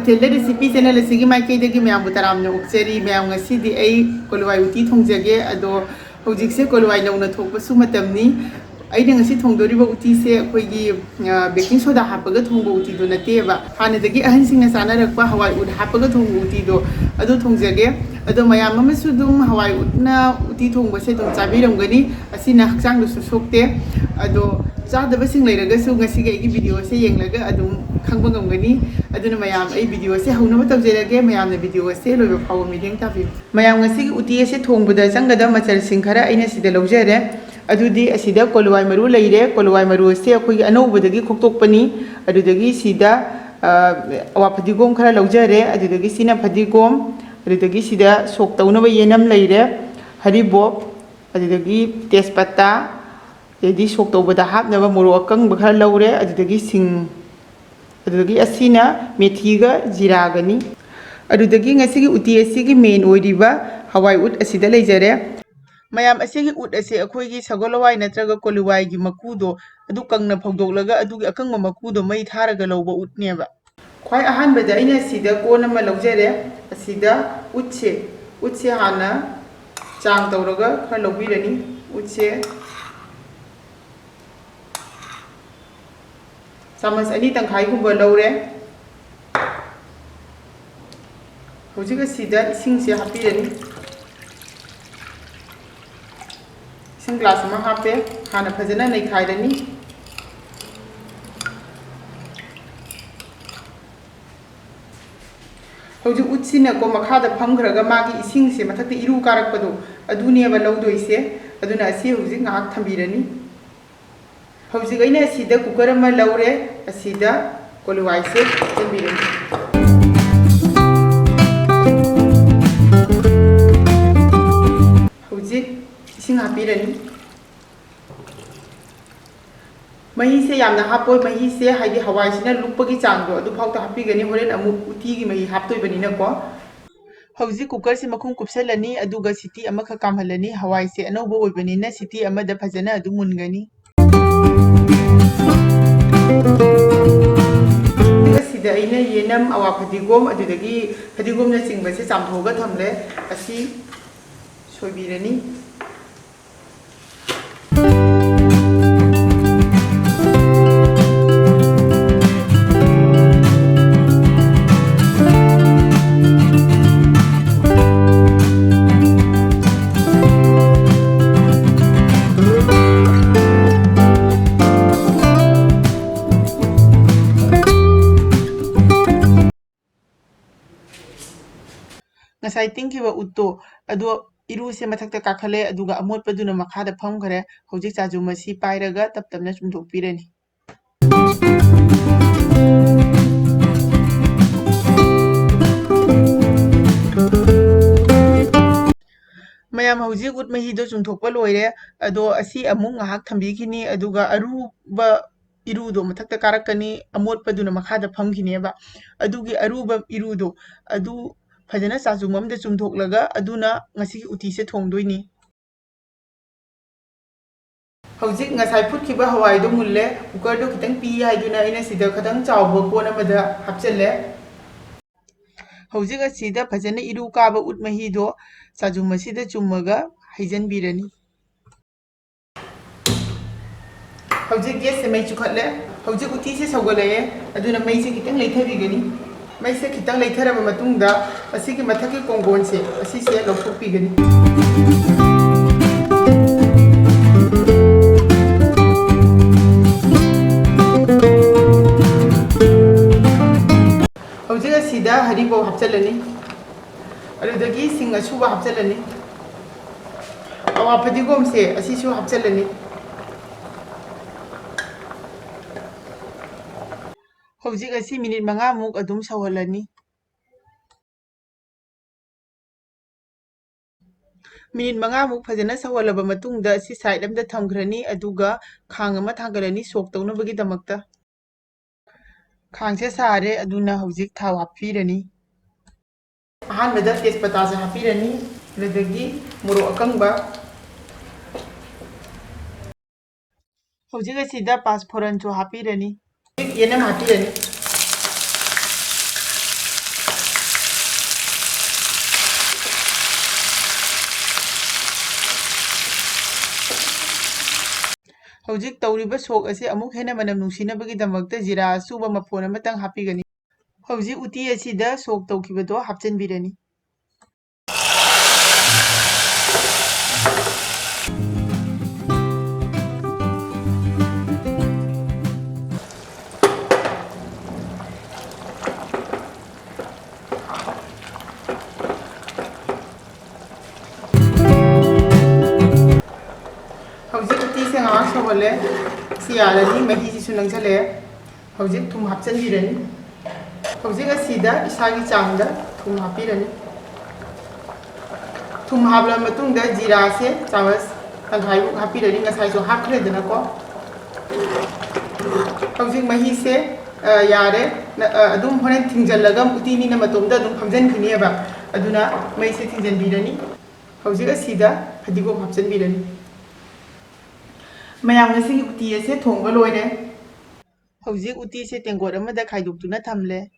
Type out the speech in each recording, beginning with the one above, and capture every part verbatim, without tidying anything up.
ꯁꯦꯜꯗ recipe channel ꯑꯁꯤꯒꯤ ꯃꯥꯏꯀꯩꯗꯒꯤ ꯃꯌꯥꯝꯕꯨ ꯇꯔꯥꯝꯅ ꯑꯣꯛꯆꯔꯤ꯫ ꯃꯌꯥꯝ, ꯉꯁꯤꯗꯤ ꯑꯩ ꯀꯣꯂꯨꯋꯥꯏ ꯎꯇꯤ ꯊꯣꯡꯖꯒꯦ꯫ ꯑꯗꯣ ꯍꯧꯖꯤꯛꯁꯦ ꯀꯣꯂꯨꯋꯥꯏ ꯅꯧꯅ ꯊꯣꯛꯄꯁꯨ ꯃꯇꯝꯅꯤ꯫ ꯑꯩꯅ ꯉꯁꯤ ꯊꯣꯡꯗꯣꯔꯤꯕ ꯎꯇꯤꯁꯦ ꯑꯩꯈꯣꯏꯒꯤ, ꯑ, ꯕꯦꯀꯤꯡ ꯁꯣꯗꯥ ꯍꯥꯞꯄꯒ ꯊꯣꯡꯕ ꯎꯇꯤꯗꯣ ꯅꯠꯇꯦꯕ꯫ ꯍꯥꯟꯅꯗꯒꯤ ꯑꯍꯟꯁꯤꯡꯅ ꯆꯥꯅꯔꯛꯄ ꯍꯋꯥꯏ ꯎꯠ ꯍꯥꯞꯄꯒ ꯊꯣꯡꯕ ꯎꯇꯤꯗꯣ ꯑꯗꯨ ꯊꯣꯡꯖꯒꯦ꯫ ꯑꯗꯣ ꯃꯌꯥꯝ ꯑꯃꯁꯨ ꯑꯗꯨꯝ ꯍꯋꯥꯏ ꯎꯠꯅ ꯎꯇꯤ ꯊꯣꯡꯕꯁꯦ ꯑꯗꯨꯝ ꯆꯥꯕꯤꯔꯝꯒꯅꯤ꯫ ꯑꯁꯤꯅ ꯍꯛꯆꯥꯡꯗꯁꯨ ꯁꯣꯛꯇꯦ꯫ ꯑꯗꯣ ꯆꯥꯗꯕꯁꯤꯡ ꯂꯩꯔꯒꯁꯨ ꯉꯁꯤꯒꯤ ꯑꯩꯒꯤ ꯚꯤꯗꯤꯑꯣꯁꯦ ꯌꯦꯡꯂꯒ ꯑꯗꯨꯝ ꯈꯪꯕ ꯉꯝꯒꯅꯤ꯫ ꯑꯗꯨꯅ ꯃꯌꯥꯝ, ꯑꯩ ꯚꯤꯗꯤꯑꯣꯁꯦ ꯍꯧꯅꯕ ꯇꯧꯖꯔꯒꯦ꯫ ꯃꯌꯥꯝꯅ ꯚꯤꯗꯤꯑꯣꯁꯦ ꯂꯣꯏꯕ ꯐꯥꯎꯕ ꯃꯤꯠꯌꯦꯡ ꯇꯥꯕꯤꯌꯨ꯫ ꯃꯌꯥꯝ, ꯉꯁꯤꯒꯤ ꯎꯇꯤ ꯑꯁꯦ ꯊꯣꯡꯕꯗ ꯆꯪꯒꯗꯕ ꯃꯆꯜꯁꯤꯡ ꯈꯔ ꯑꯩꯅ ꯁꯤꯗ ꯂꯧꯖꯔꯦ꯫ ꯑꯗꯨꯗꯤ ꯑꯁꯤꯗ ꯀꯣꯂꯨꯋꯥꯏ ꯃꯔꯨ ꯂꯩꯔꯦ꯫ ꯀꯣꯂꯨꯋꯥꯏ ꯃꯔꯨ ꯑꯁꯦ ꯑꯩꯈꯣꯏꯒꯤ ꯑꯅꯧꯕꯗꯒꯤ ꯈꯣꯛꯇꯣꯛꯄꯅꯤ꯫ ꯑꯗꯨꯗꯒꯤ ꯁꯤꯗ, ꯑ, ꯑꯋꯥ ꯐꯗꯤꯒꯣꯝ ꯈꯔ ꯂꯧꯖꯔꯦ꯫ ꯑꯗꯨꯗꯒꯤ ꯁꯤꯅ ꯐꯗꯤꯒꯣꯝ, ꯑꯗꯨꯗꯒꯤ ꯁꯤꯗ ꯁꯣꯛ ꯇꯧꯅꯕ ꯌꯦꯅꯝ ꯂꯩꯔꯦ, ꯍꯔꯤꯕꯣꯞ, ꯑꯗꯨꯗꯒꯤ ꯇꯦꯖꯄꯇꯥ, ꯑꯗꯩꯗꯤ ꯁꯣꯛ ꯇꯧꯕꯗ ꯍꯥꯞꯅꯕ ꯃꯣꯔꯣꯛ ꯑꯀꯪꯕ ꯈꯔ ꯂꯧꯔꯦ꯫ ꯑꯗꯨꯗꯒꯤ ꯁꯤꯡ, ꯑꯗꯨꯗꯒꯤ ꯑꯁꯤꯅ ꯃꯦꯊꯤꯒ ꯖꯤꯔꯥꯒꯅꯤ꯫ ꯑꯗꯨꯗꯒꯤ ꯉꯁꯤꯒꯤ ꯎꯇꯤ ꯑꯁꯤꯒꯤ ꯃꯦꯟ ꯑꯣꯏꯔꯤꯕ ꯍꯋꯥꯏ ꯎꯠ ꯑꯁꯤꯗ ꯂꯩꯖꯔꯦ꯫ ꯃꯌꯥꯝ, ꯑꯁꯤꯒꯤ ꯎꯠ ꯑꯁꯦ ꯑꯩꯈꯣꯏꯒꯤ ꯁꯒꯣꯜ ꯍꯋꯥꯏ ꯅꯠꯇ꯭ꯔꯒ ꯀꯣꯂꯨꯋꯥꯏꯒꯤ ꯃꯀꯨꯗꯣ ꯑꯗꯨ ꯀꯪꯅ ꯐꯧꯗꯣꯛꯂꯒ ꯑꯗꯨꯒꯤ ꯑꯀꯪꯕ ꯃꯀꯨꯗꯣ ꯃꯩ ꯊꯥꯔꯒ ꯂꯧꯕ ꯎꯠꯅꯦꯕ꯫ ꯈ꯭ꯋꯥꯏ ꯑꯍꯥꯟꯕꯗ ꯑꯩꯅ ꯑꯁꯤꯗ ꯀꯣꯟ ꯑꯃ ꯂꯧꯖꯔꯦ꯫ ꯑꯁꯤꯗ ꯎꯠꯁꯦ, ꯎꯠꯁꯦ ꯍꯥꯟꯅ ꯆꯥꯡ ꯇꯧꯔꯒ ꯈꯔ ꯂꯧꯕꯤꯔꯅꯤ꯫ ꯎꯠꯁꯦ ꯆꯥꯃꯁ ꯑꯅꯤ ꯇꯪꯈꯥꯏꯒꯨꯝꯕ ꯂꯧꯔꯦ꯫ ꯍꯧꯖꯤꯛ ꯑꯁꯤꯗ ꯏꯁꯤꯡꯁꯦ ꯍꯥꯞꯄꯤꯔꯅꯤ꯫ ꯏꯁꯤꯡ ꯒ꯭ꯂꯥꯁ ꯑꯃ ꯍꯥꯞꯄꯦ꯫ ꯍꯥꯟꯅ ꯐꯖꯅ ꯅꯩꯈꯥꯏꯔꯅꯤ꯫ ꯍꯧꯖꯤꯛ ꯎꯠꯁꯤꯅꯀꯣ ꯃꯈꯥꯗ ꯐꯝꯈ꯭ꯔꯒ ꯃꯥꯒꯤ ꯏꯁꯤꯡꯁꯦ ꯃꯊꯛꯇ ꯏꯔꯨ ꯀꯥꯔꯛꯄꯗꯣ ꯑꯗꯨꯅꯦꯕ ꯂꯧꯗꯣꯏꯁꯦ꯫ ꯑꯗꯨꯅ ꯑꯁꯤ ꯍꯧꯖꯤꯛ ꯉꯥꯏꯍꯥꯛ ꯊꯝꯕꯤꯔꯅꯤ꯫ ꯍꯧꯖꯤꯛ ꯑꯩꯅ ꯑꯁꯤꯗ ꯀꯨꯀꯔ ꯑꯃ ꯂꯧꯔꯦ꯫ ꯑꯁꯤꯗ ꯀꯣꯂꯨꯋꯥꯏꯁꯦ ꯍꯥꯞꯆꯤꯟꯕꯤꯔꯅꯤ꯫ ꯍꯧꯖꯤꯛ ꯏꯁꯤꯡ ꯍꯥꯞꯄꯤꯔꯅꯤ꯫ ꯃꯍꯤꯁꯦ ꯌꯥꯝꯅ ꯍꯥꯞꯄꯣꯏ꯫ ꯃꯍꯤꯁꯦ ꯍꯥꯏꯗꯤ ꯍꯋꯥꯏꯁꯤꯅ ꯂꯨꯞꯄꯒꯤ ꯆꯥꯡꯗꯣ ꯑꯗꯨꯐꯥꯎꯗ ꯍꯥꯞꯄꯤꯒꯅꯤ꯫ ꯍꯣꯔꯦꯟ ꯑꯃꯨꯛ ꯎꯇꯤꯒꯤ ꯃꯍꯤ ꯍꯥꯞꯇꯣꯏꯕꯅꯤꯅꯀꯣ꯫ ꯍꯧꯖꯤꯛ ꯀꯨꯀꯔꯁꯤ ꯃꯈꯨꯝ ꯀꯨꯞꯁꯜꯂꯅꯤ, ꯑꯗꯨꯒ ꯁꯤꯇꯤ ꯑꯃꯈꯛ ꯀꯥꯝꯍꯜꯂꯅꯤ꯫ ꯍꯋꯥꯏꯁꯦ ꯑꯅꯧꯕ ꯑꯣꯏꯕꯅꯤꯅ ꯁꯤꯇꯤ ꯑꯃꯗ ꯐꯖꯅ ꯑꯗꯨꯝ ꯃꯨꯟꯒꯅꯤ꯫ ꯑꯗꯨꯒ ꯁꯤꯇꯤ ꯑꯩꯅ ꯌꯦꯅꯝ, ꯑꯋꯥ ꯐꯗꯤꯒꯣꯝ, ꯑꯗꯨꯗꯒꯤ ꯐꯗꯤꯒꯣꯝꯅꯆꯤꯡꯕꯁꯦ ꯆꯥꯝꯊꯣꯛꯑꯒ ꯊꯝꯂꯦ꯫ ꯑꯁꯤ ꯁꯣꯏꯕꯤꯔꯅꯤ꯫ ꯉꯁꯥꯏ ꯇꯤꯡꯈꯤꯕ ꯎꯠꯇꯣ ꯑꯗꯣ ꯏꯔꯨꯁꯦ ꯃꯊꯛꯇ ꯀꯥꯈꯠꯂꯦ, ꯑꯗꯨꯒ ꯑꯃꯣꯠꯄꯗꯨꯅ ꯃꯈꯥꯗ ꯐꯝꯈ꯭ꯔꯦ꯫ ꯍꯧꯖꯤꯛ ꯆꯥꯖꯨꯝ ꯑꯁꯤ ꯄꯥꯏꯔꯒ ꯇꯞ ꯇꯞꯅ ꯆꯨꯝꯊꯣꯛꯄꯤꯔꯅꯤ꯫ ꯃꯌꯥꯝ, ꯍꯧꯖꯤꯛ ꯎꯠ ꯃꯍꯤꯗꯣ ꯆꯨꯝꯊꯣꯛꯄ ꯂꯣꯏꯔꯦ꯫ ꯑꯗꯣ ꯑꯁꯤ ꯑꯃꯨꯛ ꯉꯥꯏꯍꯥꯛ ꯊꯝꯕꯤꯈꯤꯅꯤ, ꯑꯗꯨꯒ ꯑꯔꯨꯕ ꯏꯔꯨꯗꯣ ꯃꯊꯛꯇ ꯀꯥꯔꯛꯀꯅꯤ, ꯑꯃꯣꯠꯄꯗꯨꯅ ꯃꯈꯥꯗ ꯐꯝꯈꯤꯅꯦꯕ꯫ ꯑꯗꯨꯒꯤ ꯑꯔꯨꯕ ꯏꯔꯨꯗꯣ ꯑꯗꯨ ꯐꯖꯅ ꯆꯥꯖꯨꯝ ꯑꯃꯗ ꯆꯨꯝꯊꯣꯛꯂꯒ ꯑꯗꯨꯅ ꯉꯁꯤꯒꯤ ꯎꯇꯤꯁꯦ ꯊꯣꯡꯗꯣꯏꯅꯤ꯫ ꯍꯧꯖꯤꯛ ꯉꯁꯥꯏ ꯐꯨꯠꯈꯤꯕ ꯍꯋꯥꯏꯗꯣ ꯃꯨꯜꯂꯦ꯫ ꯀꯨꯀꯔꯗꯣ ꯈꯤꯇꯪ ꯄꯤ ꯍꯥꯏꯗꯨꯅ ꯑꯩꯅ ꯁꯤꯗ ꯈꯤꯇꯪ ꯆꯥꯎꯕ ꯀꯣꯟ ꯑꯃꯗ ꯍꯥꯞꯆꯜꯂꯦ꯫ ꯍꯧꯖꯤꯛ ꯑꯁꯤꯗ ꯐꯖꯅ ꯏꯔꯨ ꯀꯥꯕ ꯎꯠ ꯃꯍꯤꯗꯣ ꯆꯥꯖꯨꯝ ꯑꯁꯤꯗ ꯆꯨꯝꯃꯒ ꯍꯩꯖꯤꯟꯕꯤꯔꯅꯤ꯫ ꯍꯧꯖꯤꯛ ꯒꯦꯁꯁꯦ ꯃꯩ ꯆꯨꯈꯠꯂꯦ꯫ ꯍꯧꯖꯤꯛ ꯎꯇꯤꯁꯦ ꯁꯧꯒꯠꯂꯛꯑꯦ, ꯑꯗꯨꯅ ꯃꯩꯁꯦ ꯈꯤꯇꯪ ꯂꯩꯊꯕꯤꯒꯅꯤ꯫ ꯃꯩꯁꯦ ꯈꯤꯇꯪ ꯂꯩꯊꯔꯕ ꯃꯇꯨꯡꯗ ꯑꯁꯤꯒꯤ ꯃꯊꯛꯀꯤ ꯀꯣꯡꯒꯣꯟꯁꯦ ꯑꯁꯤꯁꯦ ꯂꯧꯊꯣꯛꯄꯤꯒꯅꯤ꯫ ꯍꯧꯖꯤꯛ ꯑꯁꯤꯗ ꯍꯔꯤꯕꯣꯞ ꯍꯥꯞꯆꯤꯜꯂꯅꯤ, ꯑꯗꯨꯗꯒꯤ ꯁꯤꯡ ꯑꯁꯨꯕ ꯍꯥꯞꯆꯤꯜꯂꯅꯤ, ꯑꯋꯥ ꯐꯗꯤꯒꯣꯝꯁꯦ ꯑꯁꯤꯁꯨ ꯍꯥꯞꯆꯤꯜꯂꯅꯤ꯫ ꯍꯧꯖꯤꯛ ꯑꯁꯤ ꯃꯤꯅꯤꯠ ꯃꯉꯥꯃꯨꯛ ꯑꯗꯨꯝ ꯁꯧꯍꯜꯂꯅꯤ꯫ ꯃꯤꯅꯤꯠ ꯃꯉꯥꯃꯨꯛ ꯐꯖꯅ ꯁꯧꯍꯜꯂꯕ ꯃꯇꯨꯡꯗ ꯑꯁꯤ ꯁꯥꯏꯠ ꯑꯃꯗ ꯊꯝꯈ꯭ꯔꯅꯤ, ꯑꯗꯨꯒ ꯈꯥꯡ ꯑꯃ ꯊꯥꯡꯒꯠꯂꯅꯤ ꯁꯣꯛ ꯇꯧꯅꯕꯒꯤꯗꯃꯛꯇ꯫ ꯈꯥꯡꯁꯦ ꯁꯥꯔꯦ, ꯑꯗꯨꯅ ꯍꯧꯖꯤꯛ ꯊꯥꯎ ꯍꯥꯞꯄꯤꯔꯅꯤ꯫ ꯑꯍꯥꯟꯕꯗ ꯇꯦꯖꯄꯇꯥꯁꯦ ꯍꯥꯞꯄꯤꯔꯅꯤ, ꯑꯗꯨꯗꯒꯤ ꯃꯣꯔꯣꯛ ꯑꯀꯪꯕ꯫ ꯍꯧꯖꯤꯛ ꯑꯁꯤꯗ ꯄꯥꯁ ꯐꯣꯔꯟꯁꯨ ꯍꯥꯞꯄꯤꯔꯅꯤ꯫ ꯌꯦꯅꯝ ꯍꯥꯞꯄꯤꯔꯅꯤ꯫ ꯍꯧꯖꯤꯛ ꯇꯧꯔꯤꯕ ꯁꯣꯛ ꯑꯁꯤ ꯑꯃꯨꯛ ꯍꯦꯟꯅ ꯃꯅꯝ ꯅꯨꯡꯁꯤꯅꯕꯒꯤꯗꯃꯛꯇ ꯖꯤꯔꯥ ꯑꯁꯨꯕ ꯃꯐꯣꯟ ꯑꯃꯇꯪ ꯍꯥꯞꯄꯤꯒꯅꯤ꯫ ꯍꯧꯖꯤꯛ ꯎꯇꯤ ꯑꯁꯤꯗ ꯁꯣꯛ ꯇꯧꯈꯤꯕꯗꯣ ꯍꯥꯞꯆꯤꯟꯕꯤꯔꯅꯤ꯫ ꯍꯧꯖꯤꯛ ꯎꯇꯤꯁꯦ ꯉꯥꯏꯍꯥꯛ ꯁꯧꯍꯜꯂꯦ꯫ ꯁꯤ ꯌꯥꯔꯅꯤ, ꯃꯍꯤꯁꯤꯁꯨ ꯅꯪꯁꯜꯂꯛꯑꯦ꯫ ꯍꯧꯖꯤꯛ ꯊꯨꯝ ꯍꯥꯞꯆꯤꯟꯕꯤꯔꯅꯤ꯫ ꯍꯧꯖꯤꯛ ꯑꯁꯤꯗ ꯏꯁꯥꯒꯤ ꯆꯥꯡꯗ ꯊꯨꯝ ꯍꯥꯞꯄꯤꯔꯅꯤ꯫ ꯊꯨꯝ ꯍꯥꯞꯂꯕ ꯃꯇꯨꯡꯗ ꯖꯤꯔꯥꯁꯦ ꯆꯥꯃꯁ ꯇꯪꯈꯥꯏꯃꯨꯛ ꯍꯥꯞꯄꯤꯔꯅꯤ, ꯉꯁꯥꯏꯁꯨ ꯍꯥꯞꯈ꯭ꯔꯦꯗꯅꯀꯣ꯫ ꯍꯧꯖꯤꯛ ꯃꯍꯤꯁꯦ, ꯑ, ꯌꯥꯔꯦ꯫ ꯅ-, ꯑ, ꯑꯗꯨꯝ ꯍꯣꯔꯦꯟ ꯊꯤꯡꯖꯤꯜꯂꯒ ꯎꯇꯤꯅꯤꯅ ꯃꯇꯣꯝꯇ ꯑꯗꯨꯝ ꯐꯝꯖꯤꯟꯈꯤꯅꯦꯕ꯫ ꯑꯗꯨꯅ ꯃꯩꯁꯦ ꯊꯤꯡꯖꯤꯟꯕꯤꯔꯅꯤ꯫ ꯍꯧꯖꯤꯛ ꯑꯁꯤꯗ ꯐꯗꯤꯒꯣꯝ ꯍꯥꯞꯆꯤꯟꯕꯤꯔꯅꯤ꯫ ꯃꯌꯥꯝ, ꯉꯁꯤꯒꯤ ꯎꯇꯤ ꯑꯁꯦ ꯊꯣꯡꯕ ꯂꯣꯏꯔꯦ꯫ ꯍꯧꯖꯤꯛ ꯎꯇꯤꯁꯦ ꯇꯦꯡꯀꯣꯠ ꯑꯃꯗ ꯈꯥꯏꯗꯣꯛꯇꯨꯅ ꯊꯝꯂꯦ꯫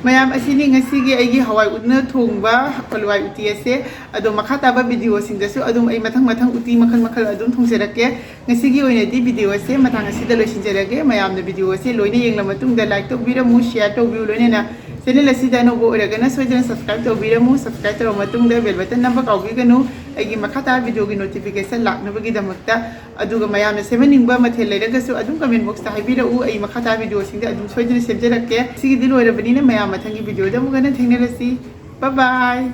ꯃꯌꯥꯝ, ꯑꯁꯤꯅꯤ ꯉꯁꯤꯒꯤ ꯑꯩꯒꯤ ꯍꯋꯥꯏ ꯎꯠꯅ ꯊꯣꯡꯕ ꯍꯋꯥꯏ ꯎꯇꯤ ꯑꯁꯦ꯫ ꯑꯗꯣ ꯃꯈꯥ ꯇꯥꯕ ꯚꯤꯗꯤꯑꯣꯁꯤꯡꯗꯁꯨ ꯑꯗꯨꯝ ꯑꯩ ꯃꯊꯪ ꯃꯊꯪ ꯎꯇꯤ ꯃꯈꯜ ꯃꯈꯜ ꯑꯗꯨꯝ ꯊꯣꯡꯖꯔꯛꯀꯦ꯫ ꯉꯁꯤꯒꯤ ꯑꯣꯏꯅꯗꯤ ꯚꯤꯗꯤꯑꯣ ꯑꯁꯦ ꯃꯇꯥꯡ ꯑꯁꯤꯗ ꯂꯣꯏꯁꯤꯟꯖꯔꯒꯦ꯫ ꯃꯌꯥꯝꯅ ꯚꯤꯗꯤꯑꯣ ꯑꯁꯦ ꯂꯣꯏꯅ ꯌꯦꯡꯂ ꯃꯇꯨꯡꯗ like ꯇꯧꯕꯤꯔꯝꯃꯨ, share ꯇꯧꯕꯤꯌꯨ, ꯂꯣꯏꯅꯅ channel ꯑꯁꯤꯗ ꯑꯅꯧꯕ ꯑꯣꯏꯔꯒꯅ ꯁꯣꯏꯗꯅ subscribe ꯇꯧꯕꯤꯔꯝꯃꯨ꯫ Subscribe ꯇꯧꯔꯕ ꯃꯇꯨꯡꯗ bell button ꯅꯝꯕ ꯀꯥꯎꯕꯤꯒꯅꯨ, ꯑꯩꯒꯤ ꯃꯈꯥ ꯇꯥꯕ ꯚꯤꯗꯤꯑꯣꯒꯤ notification ꯂꯥꯛꯅꯕꯒꯤꯗꯃꯛꯇ꯫ ꯑꯗꯨꯒ ꯃꯌꯥꯝꯅ ꯁꯦꯝꯍꯟꯅꯤꯡꯕ ꯃꯊꯦꯜ ꯂꯩꯔꯒꯁꯨ ꯑꯗꯨꯝ comment box ꯇ ꯍꯥꯏꯕꯤꯔꯛꯎ, ꯑꯩ ꯃꯈꯥ ꯇꯥꯕ ꯚꯤꯗꯤꯑꯣꯁꯤꯡꯗ ꯑꯗꯨꯝ ꯁꯣꯏꯗꯅ ꯁꯦꯝꯖꯔꯛꯀꯦ꯫ ꯁꯤꯒꯤꯗꯤ ꯂꯣꯏꯔꯕꯅꯤꯅ ꯃꯌꯥꯝ ꯃꯊꯪꯒꯤ ꯚꯤꯗꯤꯑꯣꯗ ꯑꯃꯨꯛ ꯍꯟꯅ ꯊꯦꯡꯅꯔꯁꯤ꯫ Bye bye꯫